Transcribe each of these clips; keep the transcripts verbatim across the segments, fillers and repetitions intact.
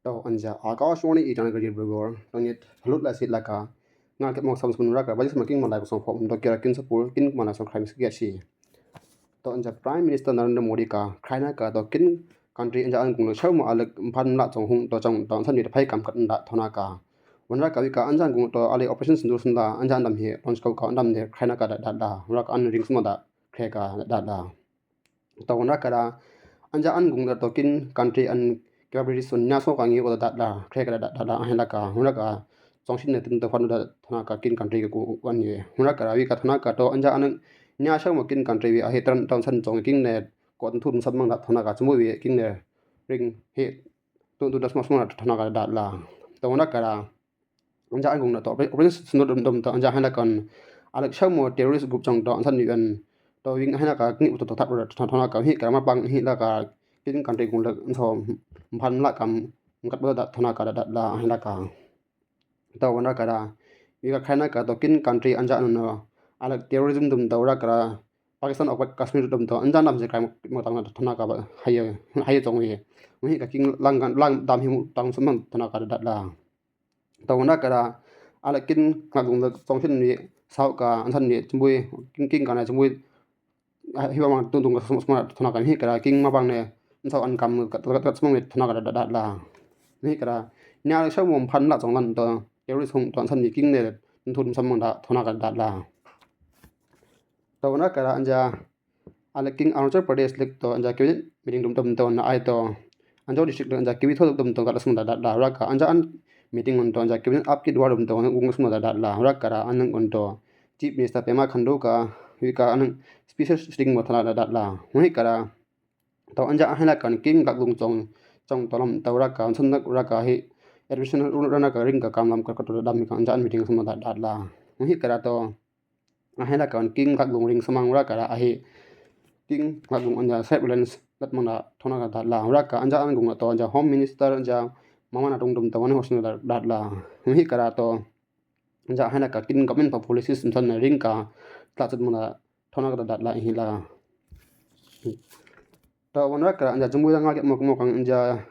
To anja Akashvani Itanagar Dibrugarh, to nyet halut la sit la ka. Nga ke mong sam smun ra ka, bajis ma king ma la ko song pho, to kira kin sapul, kin ma la song crime sia shi. To anja Prime Minister Narendra Modi ka, China ka, to kin country anja an kung lo chau ma alek phan la song hung, to chang, to san ni phai kam kat da thona ka. Wan ra ka wi ka anja kung to ale Operation Sindoor sun da, anja andam he, launch kau ka andam de, China ka da da da, wan ra ka an ring sma da, khe ka da da. To wan ra ka da, anja an kung da to kin country an capabilities un nya so ka ngi ko da da da, khe ka da da da, ahi la ka, wan ra ka, song shin ne tin to fan da thona ka kin country ka ku wan ye. Wan ra ka da wi ka thona ka to anja an nya chau ma kin country wi ahi tran town san song king ne, ko thun san mang da thona ka chmu wi king ne, ring he, tu tu da sma sma da thona ka da da. To wan ra ka da, anja an kung da to, Operation Sindoor dum dum to, anja hana kan, alek chau mo terrorist group chang to, an san ni an, to wing hana ka, ni to to thap da thona ka, hi ka ma pang hi la ka, kin country kung la, so, phan la kam, ngat ba da thona ka da da, ahi la ka. To wan ra ka da, wi ka China ka to kin country anja an no, alek terrorism dum to ra ka da, Pakistan of Kashmir dum to, anja nam se crime mo tang thona ka ba, haye, haye chong wi. Wi ka king lang, lang dam hi mo tang sum thona ka da da. To wan ra ka da, alek kin kak lung lek song shin ni, sao ka, an san ni, chum bui, king, king ka na chum bui, hi ba mang tung tung ka sum sum thona ka hi ka da, king ma bang ne, sao an kam ka, ka, ka sum ni thona ka da da da. Ni ka da, ni alek chau mo phan la song lan to, terrorist hung to, an san ni king ne, thun sam mang da thona ka da da. To wan ra ka da anja, alek king Arunachal Pradesh lek to anja cabinet meeting dum dum to na ai to, Anjaw district lek anja kiwi tho dum to ka da sma da da da, ra ka anja an meeting un to anja cabinet Aap Ki Dwar dum to na ung sma da da da, ra ka da an un to Chief Minister Pema Khandu ka, wi ka an special sitting mo thana da da da. Wi ka da, to anja an hela kan king lak lung chong, chong to lam to ra ka, an san nak ra ka hi, admission ra na ka ring ka kam lam ka, ka to da da mi ka anja an meeting sma da da da. Wi ka da to, ahi la ka king lak lung ring samang ra ka da ahi, king lak lung anja surveillance lat mang da thona ka da la, ra ka anja an kung to anja Home Minister anja Mama Nadaung dum to wan hosna da da la. Hi ka da to, anja ahi la ka king government pa policies san na ring ka tla sat mang da thona ka da da la hi la. To wan ra ka da anja jumui da nga ke mo mo kang anja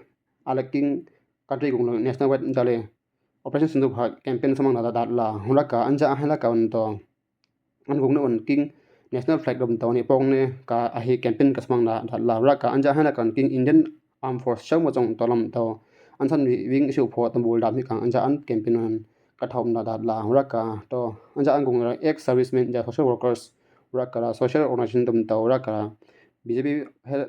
alek king country kung national wide anja le Operation Sindoor pha campaign samang da da la, ra ka anja ahi la ka un to an kung ne un king national flag dum to ni pong ne ka ahi campaign ka samang da da la, ra ka anja ahi la ka un king Indian Armed Force chau mo chong to lam to, an san wi wing shu pho tambul da mi ka anja an campaign un ka thom da da la, ra ka to anja an kung ra ex servicemen ja social workers, ra ka ra social organization dum to, ra ka ra B J P,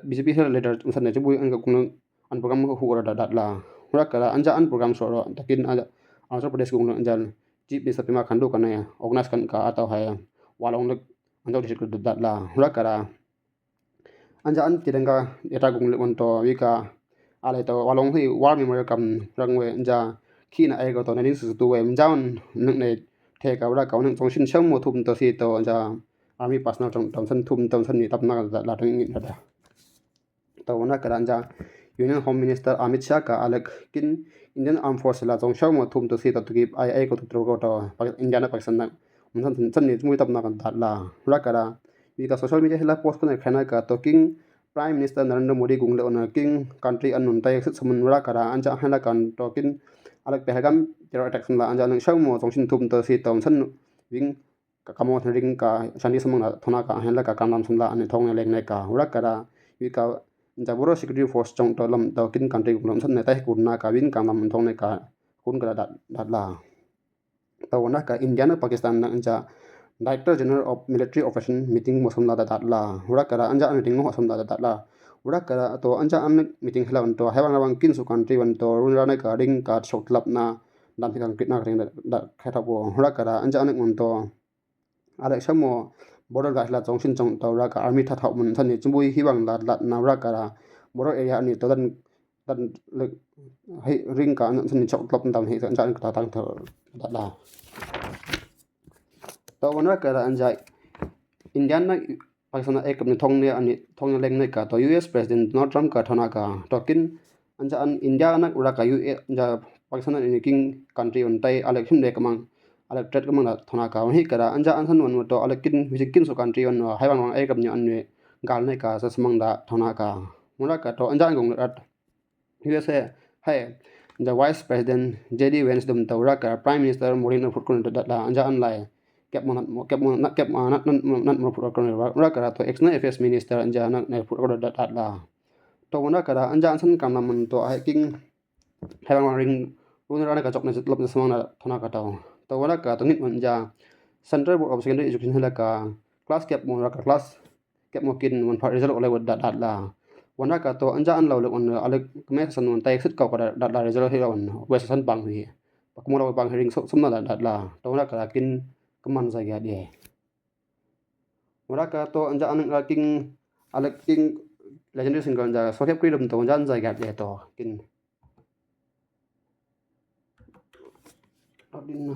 B J P leader an san ne chubui an ka kung an program hu ra da da la, ra ka ra anja an program so ro takin anja Arunachal Pradesh kung anja Chief Minister Pema Khandu ka ne organize kan ka atau hai walong lek anja district da da la, ra ka ra anja an tiranga eta kung lek un to wi ka ale to walong hi war memorial kam rang we anja khi na ai ko to nineteen sixty-two we anja un nang ne the ka ra ka un chong shin chau mo thum to si to anja army personnel chong to san thum to san ni tap na da la tang ngin da. To wan ra ka da anja Union Home Minister Amit Shah ka alek kin Indian Armed Force la chong chau mo thum to si to to ki ai ai ko to tro ko to India na Pakistan na. Mun san san ni chumui tap na ka da la, ra ka da. Wi ka social media hila post ko ne khai na ka to king Prime Minister Narendra Modi kung le on king country an nun tai sit samun, ra ka da anja hila kan to kin alek Pahalgam terror attack san la anja nang chau mo chong shin thum to si to san wing ka kamo ring ka shanti samang da thona ka ahi la ka kam lam sun la ani thong ne leng ne ka, ra ka da wi ka anja border security force chong to lam to kin country kung lam san ne tai kun na ka win kam lam thong ne ka kun ka da da la. To wan ra ka India na Pakistan na anja Director General of Military Operation meeting mo sam la da da la, ra ka da anja an meeting mo sam la da da la, ra ka da to anja an meeting hela un to hai wan ra wan kin su country wan to run ra ne ka ring ka shok lap na dam hi kan krit na ka ring da da khai thap ko, ra ka da anja an un to alek chau mo border guard la chong shin chong to ra ka army that hau mun san ni chumbui hi bang la la na, ra ka ra border area ni to dan dan le hi ring ka an san ni chok tlop dan hi anja an ka ta tang to da la. To wan ra ka ra anja India na Pakistan na ek ni thong ne ani thong ne leng ne ka to U S President Donald Trump ka thona ka to kin anja an India na ra ka U S anja Pakistan na ni king country un tai alek him de kamang alek trade kamang da thona ka, wan hi ka da anja an san wan to alek kin wi kin su country un hai wan wan ai kam ni an ni gal ne ka sa samang da thona ka. Wan ra ka to anja an kung rat U S A hai Vice President J D Vance dum to, wara kara Prime Minister Modi na put kon da da da, anja an lai kep mo nat mo kep mo nat kep mo nat nat nat mo put kon, wara kara to External Affairs Minister anja na na put kon da da da. To wara kara anja an san kam na man to ai king hai bang ring run rana ka chok na lop na samang na thona ka to. To wara ka to ngit man ja Central Board of Secondary Education hala ka class kep mo ra ka class kep mo kin wan pha result ole wa da da la. Wan ra ka to anja an lau le wan ale kme san wan tai sit ka ka da da la result hi wan wa san bang hi. Pak mo la bang hi ring so sam na da da la. To wan ra ka kin kaman sa ya de. Wan ra ka to anja an ra king ale king legendary singer ja so kep kri dum to anja an sa ya de to kin. Adin na.